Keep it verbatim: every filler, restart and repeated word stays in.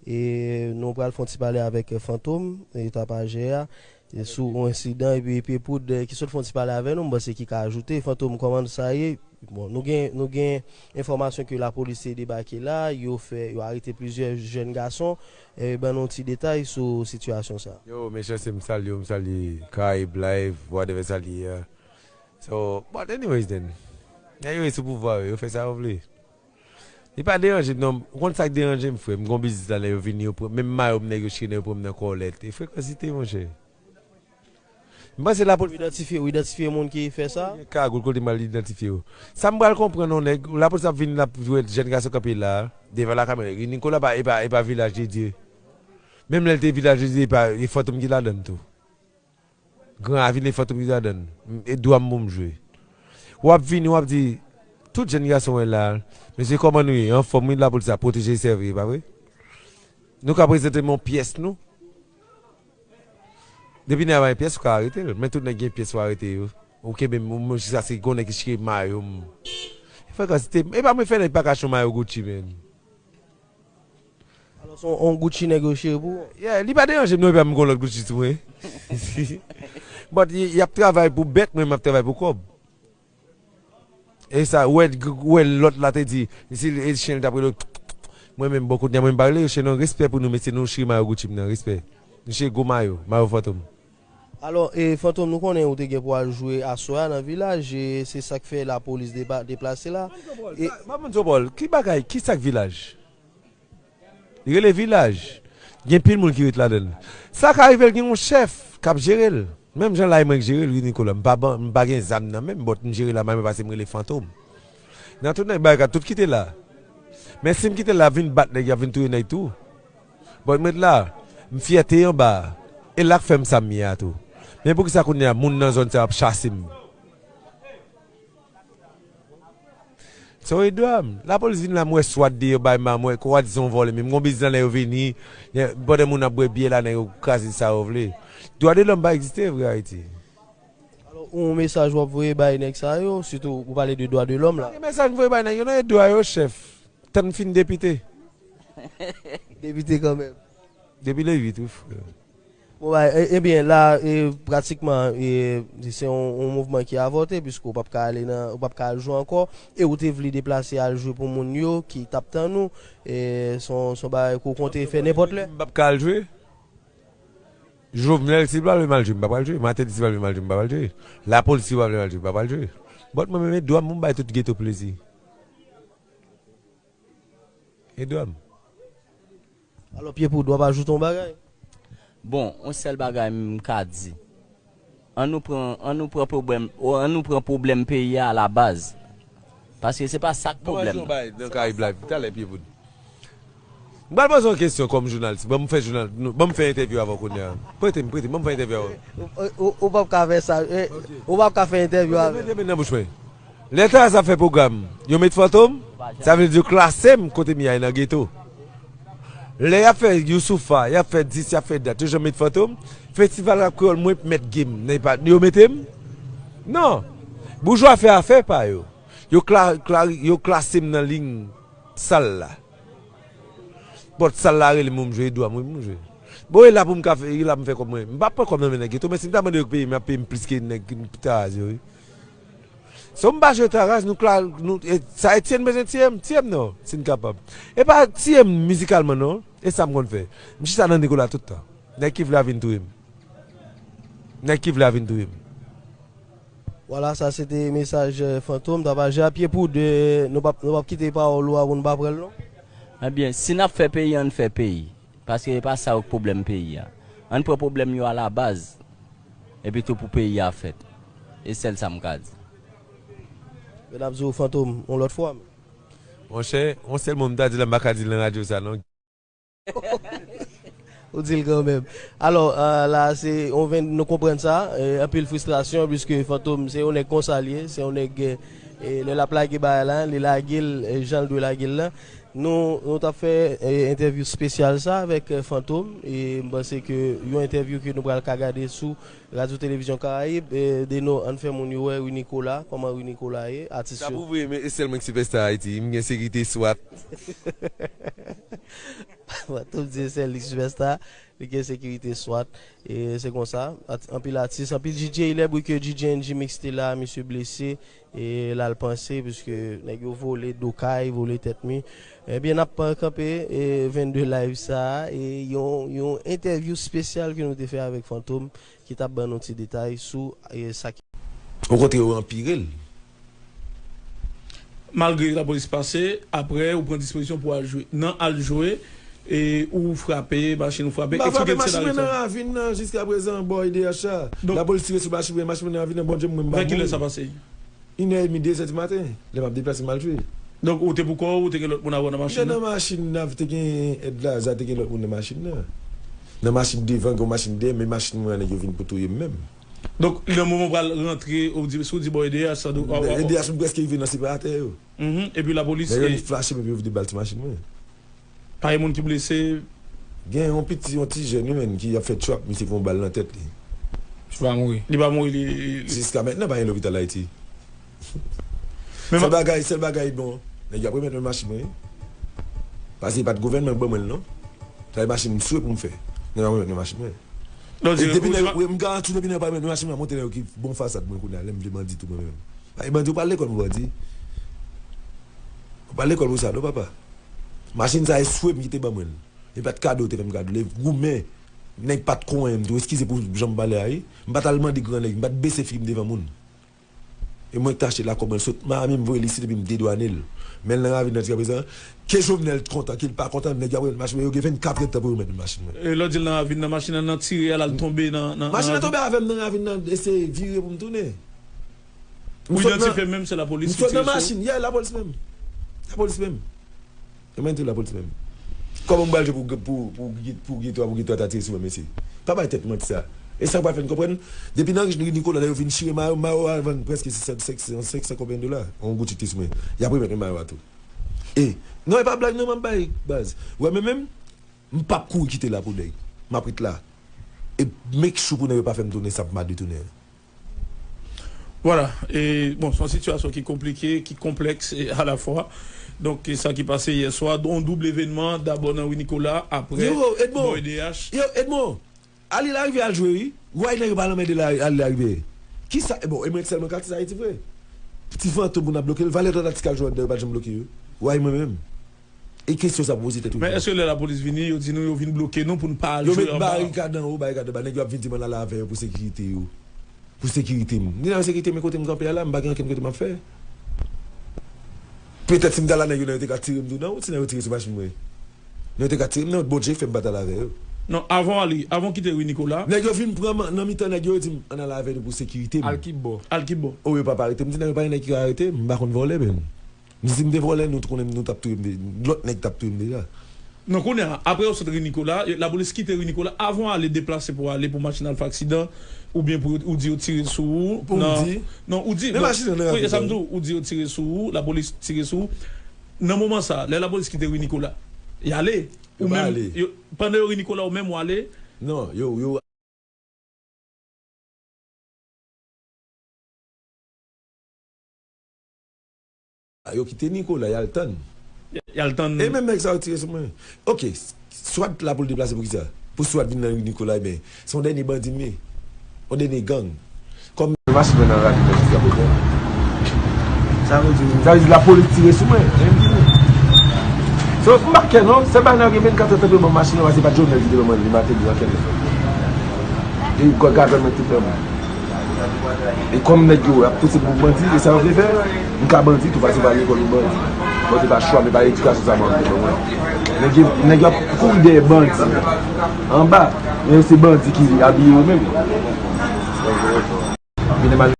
E nou pral fè yon ti pale avèk Fantom, e tapajè a, e sou yon ensidan, epi Pye Poud, e ki sot fè yon ti pale avè nou, m panse ki ka ajoute. Fantom, kòman sa ye? Bon, nou gen, nou gen enfòmasyon ke lapolis te debake la, yo fè, yo arete plizyè jèn gason. E ban nou ti detay sou sitiyasyon sa. Yo, mesye, se m salye w, m salye Karayib Live, whatever sa li ye a. So, but anyways then, nèg yo ye sou pouvwa yo, yo fè sa yo vle. Li pa deranje m non, ou konn sa k deranje m, frè? M gon biznis la, nèg yo vini, yo pran, menm mayo m nèg yo chire, nèg yo pran m nan kòlèt. E frekansite, monchè. M panse lapolis idantifye, ou idantifye moun ki fè sa? Gen kagoul kote m al idantifye yo. Sa m pral konprann, yon nèg, lapolis ap vin, l ap jwenn jèn gason kanpe la, devan lakamera. Nikola pa, e pa, e pa Vilaj de Dye. Menm lè l te Vilaj de Dye, e pa, e Fantom ki ladann tou. Gran Ravin e Fantom ki ladann. E dwa m pou m jwe. W ap vini, w ap di, tout jèn gason wè la, mesye, kòman nou ye? Anfòm, wi, lapolis ap pwoteje e sèvi, e pa vre? Nou ka prezante m yon pyès nou. Depi nèg la pa gen pyès, ou ka arete l. Men tout nèg gen pyès, ou arete yo. Ou kenbe m, ou, jiskaske gon nèg ki chire mayo m. Frekansite, e pa mwen fè nèg pa ka achte yon mayo Gucci, man. Alò, se yon, yon Gucci nèg yo chire pou ou? Yeah, li pa deranje m non, epi m gon lòt Gucci sou mwen. But y, y ap travay pou bèt, mwen, m ap travay pou kòb. E sa, ou wè, ou wè lòt la te di, si e chen li t ap rele, mwen menm, bon, kounye a, mwen, m pa rele yo chen non, respè pou nou, mesye, nou chire mayo Gucci m nan, respè. Nou chire gwo mayo, mayo Fantom. Alò, e, Fantom, nou konnen ou te gen pou al jwe aswè a nan Vilaj, e se sa k fè lapolis deba-, deplase la. E, Mamoun Zopòl, ki bagay, ki sa k Vilaj? Li rele Vilaj. Gen pil moun ki ret ladan l. Sa ka rive l gen yon chèf k ap jere l. Menm jan la e mwen k jere l, wi, Nikola. M pa ban, m pa gen zam nan men m, but m jere la, mwen pase m rele Fantom. Nan tout nèg bagay, tout kite la. Men si m kite l la, ap vin bat nèg, y ap vin touye nèg tou. But m ret la, m fyète anba a. E la k fè m sa m ye a tou. Men poukisa kounye a, moun nan zòn sa yo ap chase m? So, e dwa m. Lapolis vin la, m wè swat deyò bay ma, m wè kwa dizon vòlè, men m gon biznis la, nèg yo vini, pandan moun ap bwè byè la, nèg yo kraze sa yo vle. Dwa de lòm pa egziste vre Ayiti. Alò, yon mesaj w ap voye bay nèg sa yo, sitou ou pale de dwa de lòm la. Pa gen mesaj m voye bay nèg yo, non, e dwa yo, chèf. Tann fin depite. Depite kanmenm. Depi le uit, wi, frè. Bon, bay, e, ebyen, la, e, pratikman, e, se yon, yon mouvman ki avòte, piske w p ap ka ale nan, w p ap ka al jwe ankò, e ou te vle deplase al jwe pou moun yo ki t ap tann ou, e, se yon, se yon bagay ke w konte fè nenpòt lè. M p ap ka al jwe? Jovenel, si l pa vle m al jwe, m pa pral jwe. Martelly, si l pa vle m al jwe, m pa pral jwe. Lapolis, si l pa vle m al jwe, m pa pral jwe. But mwen menm, e dwa m pou m bay tout geto plezi. E dwa m. Alò, Pye Poud, w ap ajoute yon bagay? Bon, yon sèl bagay m ka di. An nou pran, an nou pran pwoblèm, o, an nou pran pwoblèm peyi a alabaz. Paske se pa sa k pwoblèm nan. Nan Karayib Live, talè, Pye Poud. M pral poze yon kesyon kòm jounalis. Ban m fè jounal, nou, ban m fè entèvyou avè w kounye a. Prete m, prete m, ban m fè entèvyou avè w. Ou, ou, ou p ap ka fè sa, eh, ou p ap ka fè entèvyou avè m. Mete men nan bouch mwen. Lè Taraz ap fè pwogram, yo met Fantom, sa vle di yo klase m kote m ye a nan geto. Lè y ap fè Youssoupha, y ap fè dis, y ap fè dat, yo janm met Fantom. Festival Rap Kreyòl, mwen mèt game, nan pa, yo mete m? Non. Boujwa fè afè pa yo. Yo kla-, kla-, yo klase m nan liy sal la. But sal la rele m pou m jwe, e dwa m wi pou m jwe. Bon, e la pou m ka fè, e la pou m fè kòb mwen. M p ap pran kòb nan men nèg geto, men si m ta mande yo k peye m, y ap peye m plis ke nèg Taraz yo, wi. So m pa jwe Taraz, nou kla-, nou, e, sa Etienne bezwen tiye m, tiye m non, si n kapab. E pa tiye m mizikalman non, e sa m konn fè. M chita nan Nikola tout tan. Nèg ki vle a vin touye m. Nèg ki vle a vin touye m. Vwala, sa se te mesaj, eh, Fantom, tapajè a. Pye Poud, eh, nou p ap, nou p ap kite pawòl ou a pou nou pa pran l non. Ebyen, si n ap fè peyi, ann fè peyi. Paske e pa sa yo k pwoblèm peyi a. Ann pran pwoblèm yo alabaz. Epi tou pou peyi a fèt. E sèl sa m ka di. Men n ap di w Fantom yon lòt fwa. Monchè, yon sèl mo m ta di la, m pa ka di l nan radyo sa non. Ou di l kanmenm. Alò, eh, la, se, on ven, nou konprann sa, eh, anpil fristrasyon, piske Fantom, se yon nèg konsa l ye, se yon nèg, eh, lè l ap lage bagay la, li lage l, eh, jan l dwe lage l la. Nou, nou t ap fè, eh, entèvyou espesyal sa avèk, eh, Fantom, e m panse ke yon entèvyou ke nou pral ka gade sou Radyo Televizyon Karayib, eh, de nou, ann fè moun yo wè Rinicolas, kòman Rinicolas ye, atis yo. Sa pou vre, men e sèl mwen ki sipèsta Ayiti, m gen sekirite swat. Fantom di se sèl li sipèsta, li gen sekirite swat. E se konsa, at- anpil atis, anpil D J, lè bri ke D J N G Mix te la, misye blese, e l al panse, piske nèg yo vole do kay, vole tèt mi. Ebyen, n ap kanpe e vennde live sa a, e yon, yon entèvyou espesyal ke nou te fè avèk Fantom, ki t ap ban nou ti detay sou e sa ki. Okontrè, yo anpire l. Malgre lapolis pase, apre, ou pran dispozisyon pou al jwe. Nan al jwe, e ou frape, machin ou frape. M pa frape, machin mwen nan ravin nan jiskaprezan, bò E D H la. Lapolis tire sou machin mwen, machin mwen nan ravin nan, Bondye mwen m pa mouri. Vè kilè sa pase? Inè edmi, dezè di maten, lè m ap deplase m al jwe. Donk, ou te pou kò w, ou te gen lòt moun avè w nan machin nan? M te nan machin nan, te gen èd la, te gen lòt moun nan machin nan. Nan machin devan, gen yon machin dèyè, men machin mwen an, nèg yo vin pou touye m menm. Donk, nan moman w pral rantre, ou di, si w di bò E D H, sa dwe. E D H, m prèske rive nan separatè yo. Mhm, epi lapolis. Nèg yo vin flache m, epi yo vide bal sou machin mwen. Pa gen moun ki blese? Gen yon piti, yon ti jèn wi, menn, ki ap fè trap, misye pran yon bal nan tèt li. Li pa mouri? Li pa mouri, li, li, li. Jiska mentnan, pa gen lopital Ayiti. Men sèl bagay, sèl bagay, bon, nèg yo ap remèt mwen machin mwen, wi. Paske e pa t gouvènman k ban mwen l, non. Sa e machin m swe pou m fè. Nèg yo ap remèt mwen machin mwen. Donk, e depi nèg, wi, m garanti w, depi nèg yo pa remèt mwen machin mwen, montre nèg yo ki bon fasad mwen kounye a, lè m vle bandi tou mwen menm. Paske bandi, ou pa al lekòl pou bandi. Ou pa al lekòl pou sa, non, papa. Machin sa e swe m ki te ban mwen l. E pa t kado yo te fè m kado l. E goumen, nèg pa t konyen m tou. Eskize pou jan m pale a, wi. M pa t al mande gran nèg, m pa t bese figi m devan moun. E mwen ki t achte l a kòb mwen, l sot Miami, m voye l isit epi m dedwane l. Men l nan ravin nan jiskaprezan. Ke Jovenel kontan, ke l pa kontan, nèg yo ap remèt machin mwen, yo gen vennkat èdtan pou yo remèt mwen machin mwen. E lè w di l nan ravin nan, machin nan, nan tire a, l al tonbe nan, nan, nan ravin? Machin nan tonbe avè m nan ravin nan, eseye vire pou m tounen. Ou idantifye menm se lapolis ki tire sou ou? M sot nan machin, yeah, lapolis menm. Lapolis menm. Yo mande lapolis menm. Kòman m pral jwe pou, pou, pou, pou Guito a, pou Guito a ta tire sou mwen, mesye? Pa bay tèt manti sa. E sa k pral fè n konprann, depi nan ri Nicolas, lè yo vin chire mayo, mayo a vann prèske senk san, senk san, senk san konbyen dola? Yon Gucci ki te sou mwen. Y ap remèt mwen mayo a tou. E, non, e pa blag non, m ap bay baz. Ou wè, men menm, m p ap kouri kite la pou nèg. M ap ret la. E make sure pou nèg yo pa fè m tounen sa m pa dwe tounen an. Vwala, e, bon, se yon sitiyasyon ki konplike, ki konplèks e alafwa. Donk, e sa ki pase yè swa, yon doub evènman, dabò nan ri Nicolas, apre bò E D H. Yo, Edmond! Ali larive al jwe, wi. Why nèg yo pa al anmède la, Ali larive? Kisa, e bon, e mwen sèlman k atis Ayiti vre? Ti Fantom moun ap bloke l, valè lòt atis k al jwe anndan yo pa t janm bloke yo. Why mwen menm? E kesyon sa pou poze tèt ou. Men èske lè lapolis vini, yo di nou yo vin bloke nou pou n pa al jwe anba? Yo met barikad anwo, barikad anba. Nèg yo ap vin di m ann ale avè yo pou sekirite yo. Pou sekirite m. M di nan sekirite m, men kote m kanpe a la, m pa gen ankenn kote m ap fè. Petèt si m ta la, nèg yo nan yo te ka tire m tou nan wout, si nan yo tire sou machin mwen. Nan yo te ka tire m nan wout, Bondye fè m pa t ale avè yo. Non, avan w ale, avan w kite ri Nicolas. Nèg yo vin pran m nan mitan nèg yo, yo di m ann ale avè nou pou sekirite m. Al ki bò? Al ki bò? O, yo pa pa arete m. M di nan yo pa gen nèg ki ka arete m, m pa konn vòlè, men. M di si m te vòlè, nou t konnen nou t ap touye m de-, lòt nèg t ap touye m deja. Non, kounye a, apre yo sot ri Nicolas, lapolis kite ri Nicolas, avan w ale deplase pou w ale pou machin al fè aksidan, oubyen pou ou di yo tire sou ou. Pou m di? Non, ou di, men machin nan ravin nan, wi, e sa m di w, ou di yo tire sou ou, lapolis tire sou ou. Nan moman sa, lè lapolis kite ri Nicolas, y ale. Ou menm, yo, pandan yo ri Nicolas, ou menm w ale? Non, yo, yo Yo kite Nicolas, y al tann. Y al tann. E menm nèg sa yo tire sou mwen. Oke, s-, swat la pou l deplase pou kisa? Pou swat vin nan ri Nicolas, ebyen, se yon dènye bandi m ye. Yon dènye gang. Kòm machin mwen nan ravin nan jiskaprezan. Sa vle di, sa vle di lapolis tire sou mwen. Men m di nou. Se m pa kè non, se pa nan gen vennkat èdtan pou yo ban m machin nan, paske se pa t Jovenel ki te ban mwen li, Martelly, ankenn. E gad mwen tout ban mwen. E kòm nèg yo ap pouse pou bandi, e sa yo vle fè, m ka bandi tou, paske m pa lekòl pou bandi. Bon, se pa chwa m, e pa edikasyon sa m ap ban mwen. Nèg yo, nèg yo ap kouri dèyè bandi anba, men se bandi ki abiye yo menm. Vin mal.